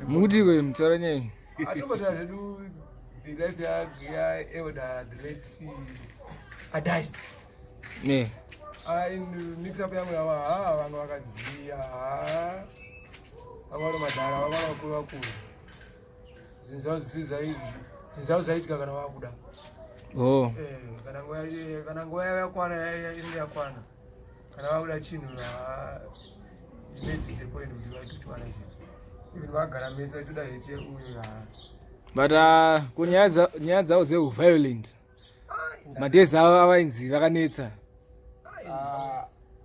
Mukuti kwe mutaura nyaya. Atombotaura zvedu the life ya elder the late Adais. Ne. Ah, in mix up yangu yava ha vanga vakadziya ha. Vanga vari madhara vanga vari vakuru vakuru. Zvinhu zvavo zvisiri zvinhu zvavo zvaiitika kana vakuda. Oh. Eh, kana nguva kana nguva yavo yakwana inenge yakwana. Kana vakuda chinhu ha made it a point kuti vaitochiwana izvezvi. Even vagara mese vachitoda hete uyu ha. But ko nyaya dzavo dzehuviolent madays avo avainzi vakanetsa.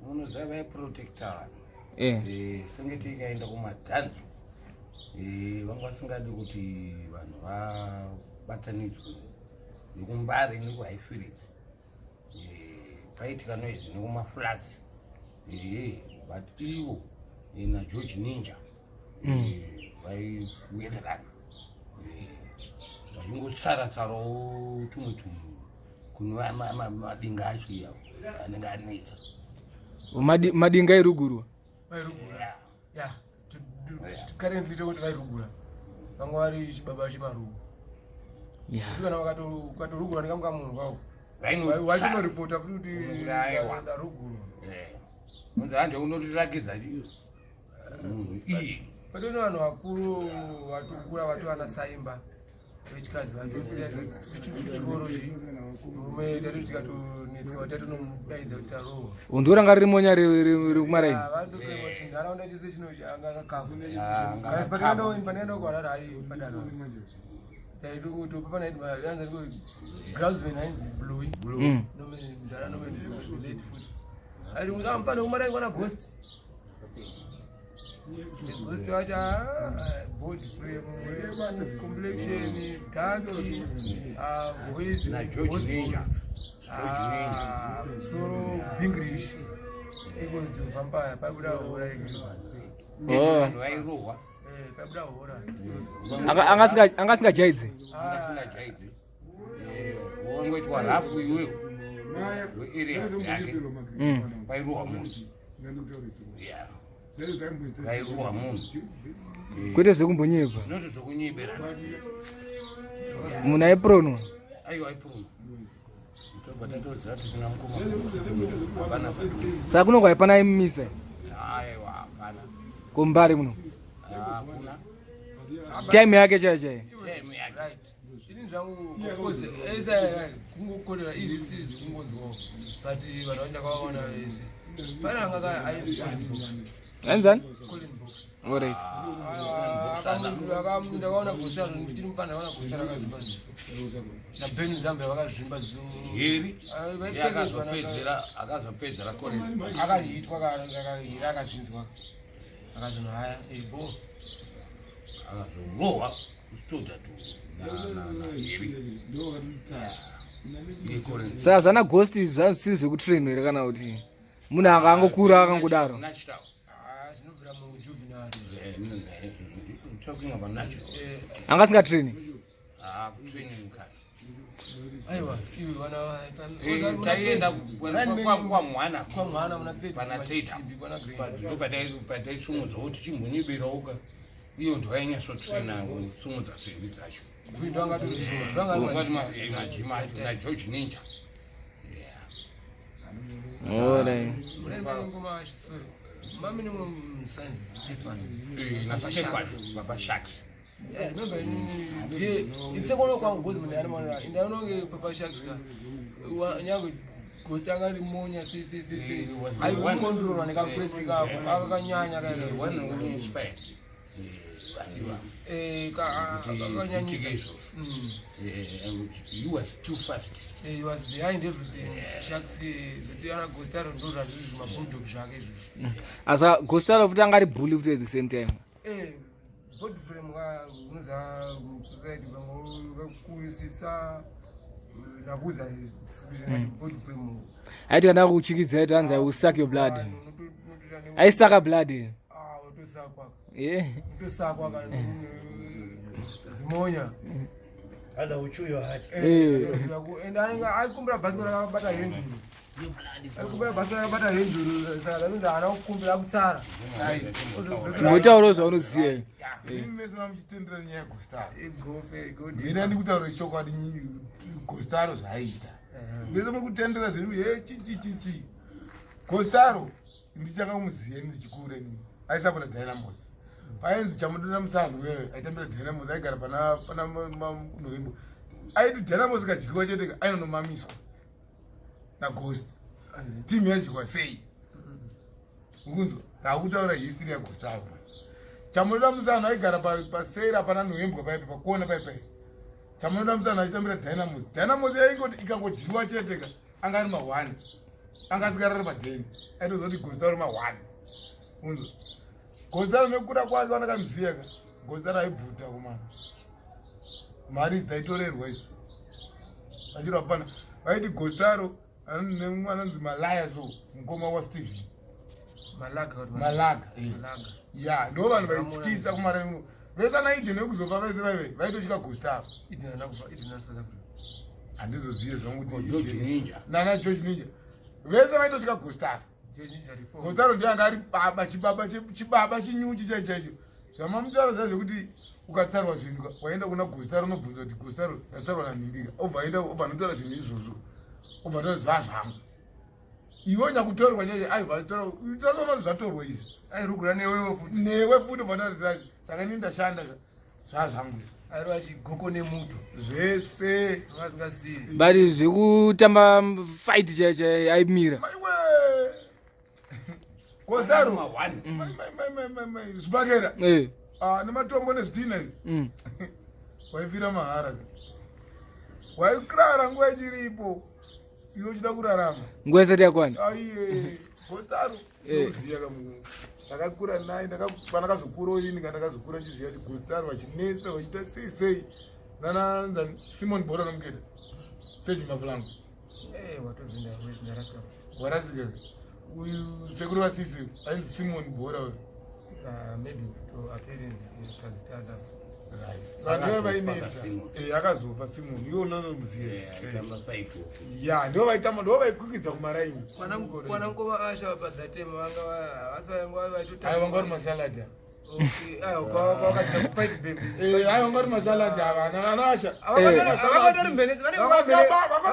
Munoziva vaiprotecta vanhu. Eh. Senge tikaenda kumadhanzo, vanga vasingadi kuti vanhu vabatanidzwe nekuMbare nekuHighfields, paitika noise nekumaflats, but ivo naGeorge Ninja vaiwirirana, vachingotsara-tsarawo tumwe tumwe kune madinga acho iyawo anenge anetsa. Madinga eruguru. Vairugura. Yeah. Currently tokuti vairugura. Vanga vari chibaba chemarugu. Kuti kana ukatorugura nekamuka munhu kwako. Waitonoripota futi kuti Aiwa. ndarugurwa. Unzi hande unotirakidza munhu iye. Patone vanhu vakuru vatokura vatova saimba vechikadzi vatochikoro chi murume tati tikatonetswa tatonomudaidza kuti tarohwa. Ndoranga riri monya rekumaraini. Nharaunda chese chino anga akakafa. Ah, Kasi patinoenda kuHarare hai padano taitopa panaiti groundsman ainzi Blue. Mudhara Norman late futi aiti kuti amufana kumaraini kwana Ghost. Ghost wacho, body frame, complexion, dark, voice. NaGeorge Ninja. Musoro English equals to vampire, pabuda hora. Oh. Vanhu vairohwa. Pabuda hora. Anga asingajaidzi. Asingajaidzi, wangoitwa rafu iweyo wearea yake. Vairohwa munhu. Yeah, vairohwa munhu. Kwete zvekumbonyebva. Noti zvokunyebera. Munhu aipronwa. Aiwa, aipuruna, tobva tatoziva kuti kuna mukoma hapana. Saka kunongo haipana aimumisa? Aiwa, hapana. KuMbare muno? Hakuna. Time yake chaiyo chaiyo. Time yake. Right, ini zvangu of course ese kungokorera izvi kungonzwawo, but vanhu vacho ndakavaona vese pane anga ainzi Colin Box. Ainzani? Colin Box. Alright. Ndakaona gosaro ndichiri mupana, ndakaona gosa rakazvimba ziso naBen Zambia vakazvimba ziso. Heri. Vaipfekedzwa. Akazopedzera Colin. Akaitwa hiri, akazvinzwa, akazonhu haya ebo. Akazorohwa kustoda tu naheri. Saka zvana Ghost zvisiri zvekutrainwa here, kana kuti munhu anga angokura akangodaro? Natural. Zvinobvira mujuvenile. Talking about natural. Anga asingatraini? Ah, kutraining kani. Aiwa, iwe vana. Taienda kwamwana. Kwamwana muna Pana Taita ndo pataisumudza kuti chimbonyeberawo ka, iyo ndo ainyatsotraina kusumudza simbi dzacho. Majima acho naGeorge Ninja. Alright. NaStefan Baba Sharks. Remember ndiye itsekono kwangu because munhu ari ndaononge Papa Sharks ka, nyange Ghost anga rimonya sei sei sei sei, aikontrolwa nekafesi kako akakanyanya. One who inspired vanhu ivavo. Kakanyanyisa. Izvozvo. He was too fast. He was behind everything. Sharks zoti ana Ghost aro ndo zvazviri zvimabulldog zvake izvozvo. Asa Ghost aro futi anga ari bully futi at the same time. Body frame ka unoziva society kakuisisa nakuudza description yacho, body frame. Aiti kana kuchikidzira iti hanzi, "I will suck your blood." Aisaka blood. Utosakwa. Yeah. Utosakwa kana zimonya. Other will chew your heart. And anenge aikumbira bhasikoro akabata handle. Kubaya basa akabata henduru saka zvanonzi haana kukumbira kutsara. Ngotaurawo zvaunoziva. Imi mese mamuchitendera nyaya yegostaro. Igofe godi. Mina ndikutaura chokwadi gostaro zvaaiita. Mese muri kutendera zvenyu he chi chi chi chi. Gostaro ndichanga kumuziva ini ndichikura ini. Aisapota Dynamos. Painzi chamudona musanhu wewe aitambira Dynamos aigara pana pana November. Aiti Dynamos ikadyiwa chete ainonomamiswa naGhost. Timu yadyiwa sei? Ukunzwa? Ndakutaura history yaGostaro. Chamunoda musana aigara pasera pana November paipa pakona paipa. Chamunoda musana achitambira Dynamos. Dynamos yaingoti ikangodyiwa chete ka anga ari ma1. Anga asikarari padheni. Aitoziva kuti Gostaro ma1. Unzwa? Gostaro nekukura kwake vanakamuziya ka. Gostaro aibvuta kumana. Mari dzaitorerwa izvi. Achirwa pana. Vaiti Gostaro nemumwe anonzi Malaya so mukoma waSteven. Malaga. Malaga. Malaga. Ya, ndo vanhu vaityisa kumara vese ana Eden vekuzofa vese vaive vaitotya Gustavo. Eden haana kufa, Eden ari South Africa. Handizozive zvangu kuti George Eden- Ninja. Nana George Ninja. Vese vaitotya Gustavo. George Ninja reform. Gustavo ndiye anga ari baba chibaba chibaba chinyuchi chaicho chaicho. Zvamamutaura zvacho zvekuti ukatsarwa zvinhu waenda kuna Gustavo unobvunza kuti Gustavo ndatsarwa nanhindika. Obva aenda obva anotaura zvinhu izvozvo. Obva ataura zvazvangu. Iwe nyakutorwa chaicho aiwa achitora utaona zvatorwa izvi. Airugura newewo futi. Newe futi obva ataura saka ini ndashanda zvazvangu izvi. Airova chigoko nemuto. Zvese. Vanga vasingazivi. But zvekutamba fight chaiyo chaiyo aimira. Maiwe. Gostaro. Ma1. Mai mai mai mai mai mai zvibakera. Eh. Ah nematombo nezvidhina izvi. Waifira mahara. Waikrara nguva ichiripo. Iwe uchida kurarama. Nguva isati yakwana. Aiye. Gostaro. Unoziya kamunhu. Ndakakura naye pandakazokura ini kana ndakazokura chiziya kuti Gostaro vachinetsa vachiita sei sei. Nana nzani Simon Bora nomuketa. Seji Mavlangu. Eh, watozinda wezi ndarasika. Warasika. Uyu sekuru vasisi ainzi Simon Bora uyu. Maybe to appearance tazitanda. Vanhu vaya Akazofa vainetsa. Simon. Akazofa Simon. Iwe unonomuziva. Aitamba fight. Ya, ndivo vaitamba ndivo vaikwikwidza kumaraini. Kwana mukoma Asha pa that time vanga vasi vanga vaitotamba. Ayo vanga vari masalad. Okay, ayo kwa kwa wakadzidza kupipe baby. Ayo vanga vari masalad ava. Ana ana Asha. Vakatori mhene vanenge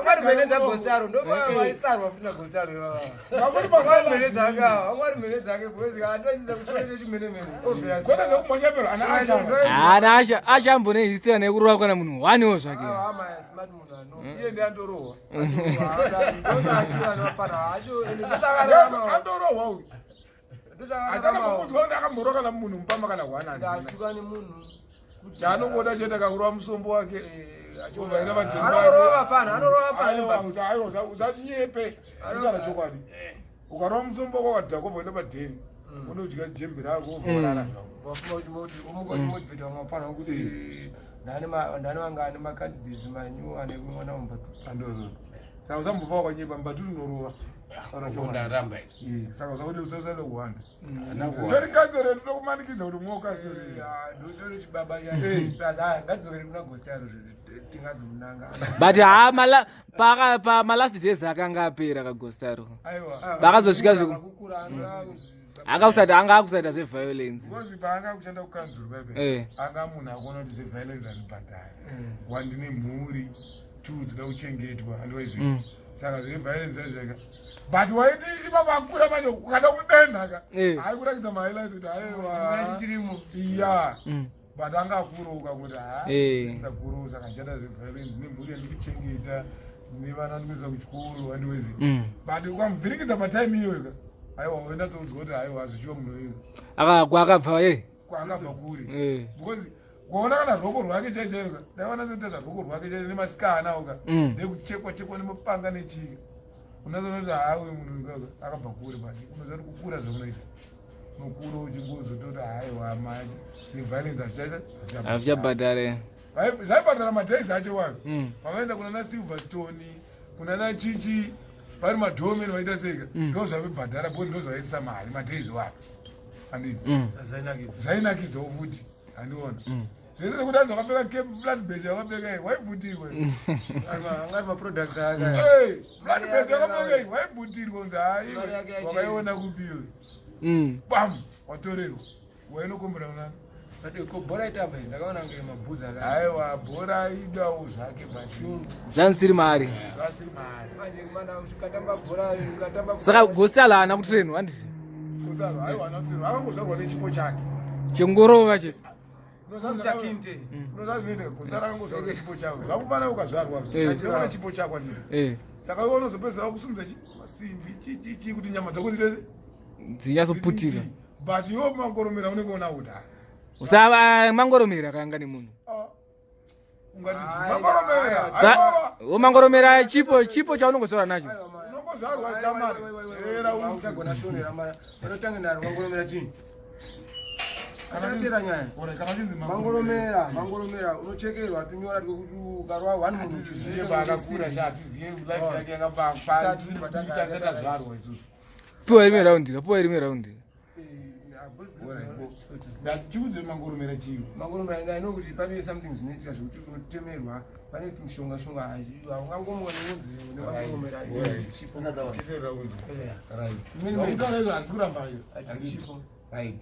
vari mhene dzaGostaro ndo vaitsarwa futi naGostaro ivava. Vanga vari Vanga vari mhene masalad. dzake ava, vanga vari mhene dzake because handivaidza kutoita chimenemene. Obvious. Kwete zvekumhanyapero ana Asha. Haana Asha Asha ambone history nekurova kana munhu waniwo zvake. Ah, ama smart munhu ano. Iye ndiye andorohwa. Ndosashura nevafana hacho ende ndosakararama. Andorohwa uyu. Hatana Ndosakararama. kumunzwa kuti akamborwa kana munhu mupama kana hwana handina. Ndashuka nemunhu. Chaanongoda chete akakurova musombo wake. Obva aenda padheni Anorova pake. pana, anorova pana. Aiwa, aiwa, usanyepe. Ataura chokwadi. Ukarova musombo wako wakadhakwa obva waenda padheni. Unodya jembe rako obva warara zvako. Wafuma uchimoti umuka uchimotivate vamwe vafana kuti ndane ndane vanga ane macandidates manyu ane mwana wambatu. Andozvo. Saka usambofa wakanyepa mbatutu unorova. Taura chokwadi. Ndaramba ini. Saka usakuti usasada kuwanda. Haana Tori kuwanda. kastori tinokumanikidza kuti mwo kastori. Ndotori chibaba chacho. Plus haya ngatidzokere kuna Gostaro tingazomunanga. But ha mala paka pa malast days akanga apera kaGostaro. Aiwa. Vakazosvika zveku- Akakukura anoda Akausati anga akusaita zveviolence. Because paanga kushanda kukanzuru paipe. Anga munhu akuona kuti zveviolence hazvibhadhari. Wandine mhuri, two dzinoda kuchengetwa, handiwaizvi. Saka zveviolence zvaizveka. But waiti ipapo akura manje ukada kumudenha ka. Haikurakidza mahighlights kuti aiwa. chirimo. Iya. But anga akuroka kuti ha. Ndakuro saka ndichada zveviolence nemhuri yandikuchengeta. Ndine vana ndikuisa kuchikoro handiwezi. But ukamuvhiringidza patime iyoyo ka. Aiwa waenda toudzwa kuti aiwa zvichiwa munhu uyu. Akabva eh. Kwaakabva kuri. Because waona kana rwoko rwake chaicho chaicho dai wanazoita zvarwoko rwake chaicho nemasikana uka nekuchekwa chekwa nemapanga nechii unozoona kuti hawe munhu uyu kaka akabva kure but unoziva kuti kukura zvakunoita unokura uchingozototi haiwa machi zveviolence hazvichaita Hazvichabhadhare. Zvaibhadhara madays acho wayo pavaenda kuna na Silverstone kuna na Chichi vari madhomen vaita seka ndo zvaibhadhara because ndo zvavaitisa mari madays wayo handiti Zvainakidza. zvainakidzawo futi handiona. Zvese zvekuti anzi wakapfeka cap flat base yakapfeka iyi, waibvutirwa. Angari maproducts aka. Hey, flat base yakapfeka iyi, waibvutirwa unzi hayi. Mari yake yachena. Wakaiona kupi iyoyo? Bam, watorerwa. Wainokombera unani? But ko bhora itamba iyi, ndakaona kunge mabhuzi aka. Aiwa, bhora idawo zvake, but Shungu. Zvanisiri mari. Zvasiri mari. Manje mana ukatamba bhora, ukatamba. Saka Gostalo haana kutrainwa, handiti? Kutaro, aiwa, anatorerwa. Akangozvarwa nechipo chake. Chengorova chete. Kinte. Unozazi Gostalo akangozvarwa nechipo chako. Zvakufana ukazvarwa. Eh. Unoona chipo chako, handiti? Eh. Saka iwe unozopedzera kusumudza chi masimbi, chi chi chi, kuti nyama dzako dzireze Dzinyatsoputika. But iwe mangoromera unenge una kudhara. Usava mangoromera kanga nemunhu. Ungati Ai, mangoromera? ai, Aiwa. Mangoromera chipo chaunongozvarwa nacho. Unongozvarwa chamari era. Uchagona shonera mara unotange naro mangoromera chini. Kana nyaya. Kana chinzi Mangoromera, mangoromera unochekerwa tunyora twekuti ukarwa one munhu. Hatiziye paakakura sha, hatiziye life yake yakapaaatazvarwa isusu. Piwa rimwe raundi, kapiwa rimwe raundi. Ndatichiudze mangoromera chiyo. Mangoromera ndaino kuti pane something zvinoitika zvekuti unotemerwa, pane tushonga shonga, haungangomwa neunzi nemangoromera chipo. Tise raundi. Yeah. Right, zvakutaura izvo handisi kurambayo. Hatisi chipo. Right,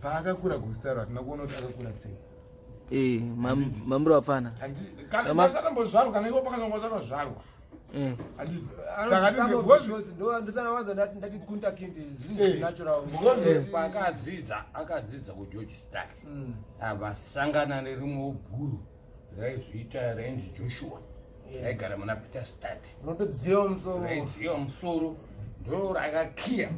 paakakura Gostaro hatina kuona kuti akakura sei. Eh, mamuro apfana. Kana pasatambozvarwa, kana ivo pakazongozvarwa zvarwa, handiti? Saka tizi because Ndosana wanza ndati kunta kinte zvinhu natural. Because Paakadzidza, akadzidza kuGeorge Stark. Avasangana nerimwewo bhuru raizviita rainzi Joshua, raigara muna Peter Start. Unotodziwa musoro. Raidziwa musoro, ndo rakakiya.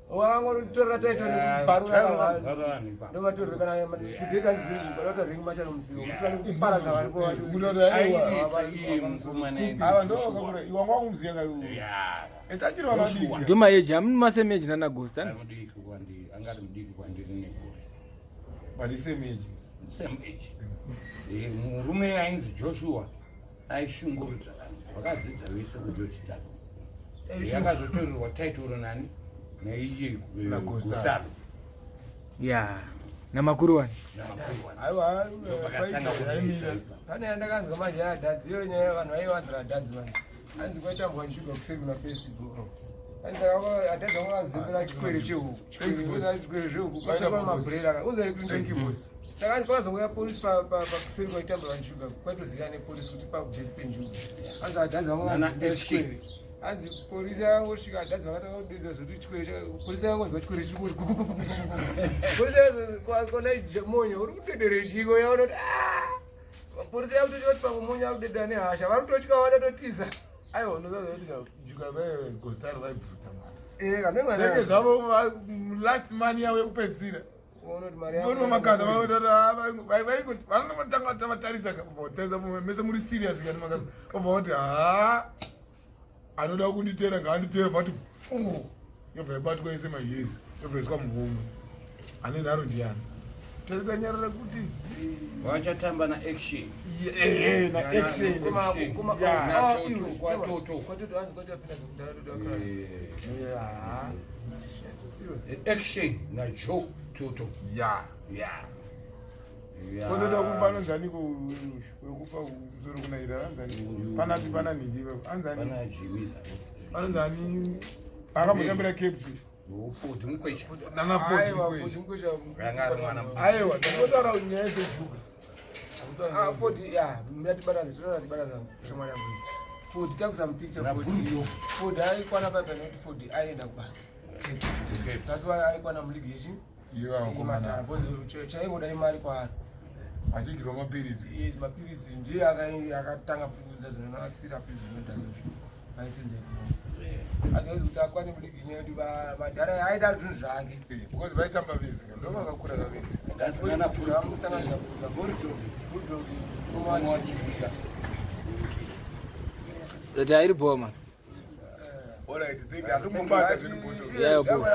Wakangotorera taito nekubharura. Bharura ipapo. Ndomatorero kana totoita nzvinhu ring mashano musiwo musina kuparadza varipo vacho. Kunoti aiwa. Ainetsa iye mukomana ainzi Ava ndo Joshua. vakakura, iwe wanga wakumuziya kayo. Ya. Esachiri vakadiki. Ndo maeji amuni masame age nana Ghost, Ari mudiki kwandiri, angari mudiki kwandiri negore. But same age. Same age. Murume ainzi Joshua aishungurudza vanhu vakadzidza vese kuGeorge Stark. Yakazotorerwa taitoro nani? Naiye NaGostalo. Gostalo. Ya, namakuru wani. Namakurwana. Aiwa. Ndopakatanga kunetsa ipapo. Pane yandakanzwa manje yadhadzi, iyo nyaya vanhu vaiwanzira dhadzi vanhu, hanzi kwaitambwa njuga kuseri kuna festival, hanzi saka adhadzi vanga vazembera chikwere chehuku, chikwere zvehuku kwaitambwa mabhurera unzare kuti. Thank you, boss. Saka hanzi pakazongouya polisi pakuseri kwaitambwa njuga, kwaitoziva nepolisi kuti pabhesi penjuga, hanzi adhadzi vanga Nana vazembera action. chikwere. Hanzi polisi yakangosvika, adhadzi vakatanga kudedera zvekuti chikwere, polisi yakangonzwa chikwere chiri kuti polisi kona monyo uri kudedere chiko, yaona kuti polisi yakutotya kuti pamwe monyo akudedera nehasha, vari kutotya vadatotiza. Aiwa, unozaza kuti juka vai Gostaro vaibvuta mari. Eh, kana Seke zvavo last money yavo yekupedzisira. Unoona kuti mari Vono makaza vanongotanga vatarisa, votarisa mese muri serious kani makaza, obva vati, "Ha, anoda kunditera ngaanditera." Vati fu, yobva yabatwa yese mayezi, yobva iswa muhomwe. Ane nharo ndiani? Tanyarara kuti zi. Vachatamba naaction. Ehe, naaction. Yeah. Natoto, kwatoto. Kwatoto, hanzi kwatapinda zvekudhara toto akara. Action najoe Toto. Ya. Ya. Kozoda kupa anonzani wekupa musoro kunaira anzani? Panati pana nhingi anzani? Pana Jimmy. Anonzani akambotambira Caps? Ford Mukwecha. Nana Ford. Aiwa, Mkwesha. Ford Mkwesha. Ranga ari mwana. Aiwa, ndinotaura nyaya dzejuga. Ah, Ford, ya, mnatibata toda tibata shamwari yangu iyi. Ford takusa mupicture. Na Ford. Bulldog. Ford aikwana paipa nekuti Ford aienda kubasa. That's why aikwana muligi yechi. Iye vakomana. Because chaingoda imari kwaari. Achigirwa mapiritsi. Yes, mapiritsi ndiye akatanga futi kuudza zvinonasira zvinodhaka izvi. Vaisenza imomo. Otherwise kuti akwane muligi inyaya yekuti madhara aida zvinhu zvake. Because vaitamba vese, ndo vakakura vese. Nana Bulldog. Zvamusanganisa Bulldog, Bulldog, Umwe. Kuti airi boma. Alright, thank you. Hatombobata zviri bhoto. Yeah, bro.